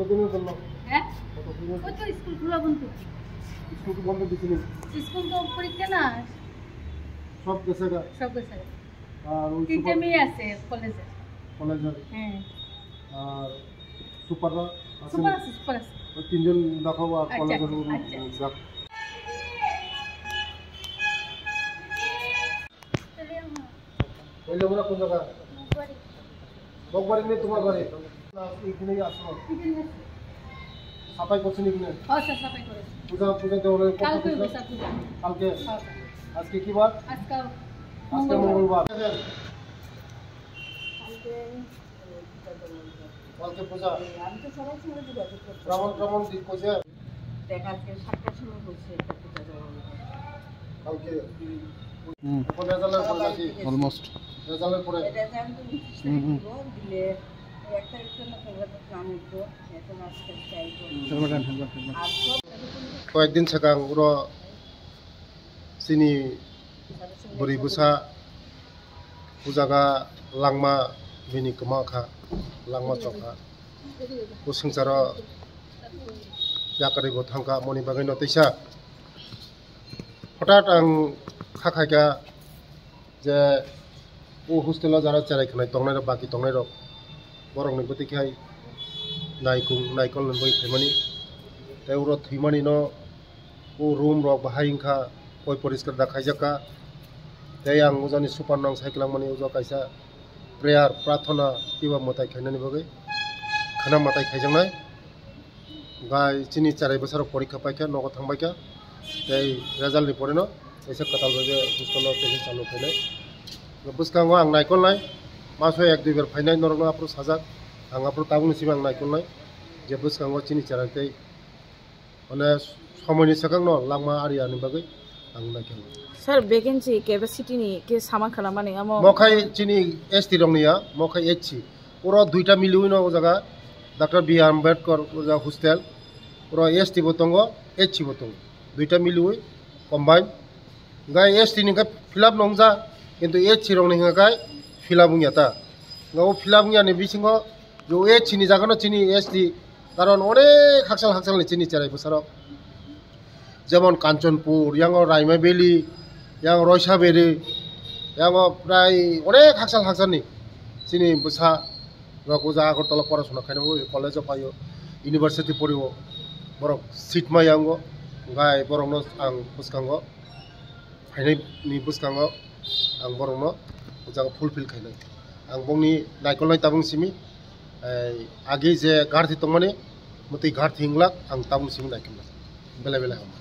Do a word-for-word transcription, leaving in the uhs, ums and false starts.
কতদিন হলো? হ্যাঁ? কতদিন হলো? ওই তো স্কুল খোলা বন্ধ। স্কুল তো বন্ধ দিছিলি? স্কুল তো পরীক্ষা না। সব গেছে গা? সব গেছে। আর ওই তিনটে সুপার মেয়ে আছে কলেজে। কলেজে? হ্যাঁ। আর সুপাররা আছে সুপার না? আছে, সুপার আছে। ওই তিনজন দেখাবো আর আচ্ছা, কলেজের আচ্ছা। যাক। তাহলে আমার ওই লোকরা কোন জায়গা? মগবাড়ি। মগবাড়ি নেই তোমার বাড়ি? না, এখানেই আসো। এখানে আছে। সাফাই করছেন এখানে? হ্যাঁ, স্যার, সাফাই করেছি। পূজা, পূজা দেওয়ার কালকে কখন হবে, স্যার, পূজা? কালকে? হ্যাঁ, স্যার। আজকে কি বার? আজকে আজকে মঙ্গলবার। মঙ্গলবার। কালকে কালকে পূজা। আমি তো সবার সঙ্গে যোগাযোগ করছি। ভ্রমণ ট্রমণ দিক করছে? দেখ, আজকে সাতটার সময় বলছে একটা পূজা দেওয়া হবে। কালকে? হুম। এখন রেজাল্টের পরে নাকি? Almost। রেজাল্টের পরে? রেজাল্ট তো উনত্রিশ হুম, তারিখ হুম। দিব, দিলে ওই এক তারিখ জন্য তোমরা তো প্ল্যান উঠবো। এখন আজকে ট্রাই করবো। হুম। আর সব কয়েকদিন sakang uro chini bwrwi bwsa pujaga langma bini kwma kha, langma chokha. O swngcharo yakarwi bo thangkha, moni bagwi no teisa. Hothat ang kha khaikha je o hostel o jara cherai khwnai tongnai rok, baki tongnai rok, borok ni bwtwi khai naikung, naikol ni bagwi phaimani. Tei uro thwimani no o room rok bahai wngkha, poi poriskar da khaijak kha. Tei ang ujani super no ang sai kwlangmani, ujo kaisa prayer, prathana, iba mwtai khainani bagwi khwna mwtai khaijaknai. Gai chini cherai bwsarok porikha paikha, nogo thangbaikha. Tei result ni poreno kaisa kwtal bai je hostel o kaisa chalu khainai. Bwskango ang naikolnai, maso ek dui bar phainai, norokno aphuru sajak, ang aphuru tabukni simi ang naikolnai je bwskango chini cherai tei Mane, somoini swkangno langma ari ani bagwi ang naikhe. Sir, vacancy capacity ni khe sama khwlamani amo? Mo khai chini S T rokni ya, mo khai H C. Oro duita miliwi no o jaga Doctor B R Ambedkar o jaga hostel. Oro S T bo tongo, H C bo tongo. Duita miliwi combine. Gai S T ni khe fill up nongja, kintu H C rokni hwnka khai fill up wngya ta. Gai o fill up wngya ni bisingo Jo, e chini jaga no chini S T, karon onek hakchal hakchal ni chini cherai bwsarok. Jemon Kanchanpur, yango Raima Valley, yango Roisa Valley, yango prai onek hakchal hakchal ni chini bwsa rok o jaga Agartala porasona khaina bagwi college o phaio, university porio, borok seat ma yango, gai borok no ang bwskango. Phainai ni bwskango ang borokno o jaga fulfill khainai. Ang bongni naikolnai tabung simi, eh, agi je garthi tongmani, mwtwi garthi hinglak ang tabung simi naikolnai. Belai belai hambai.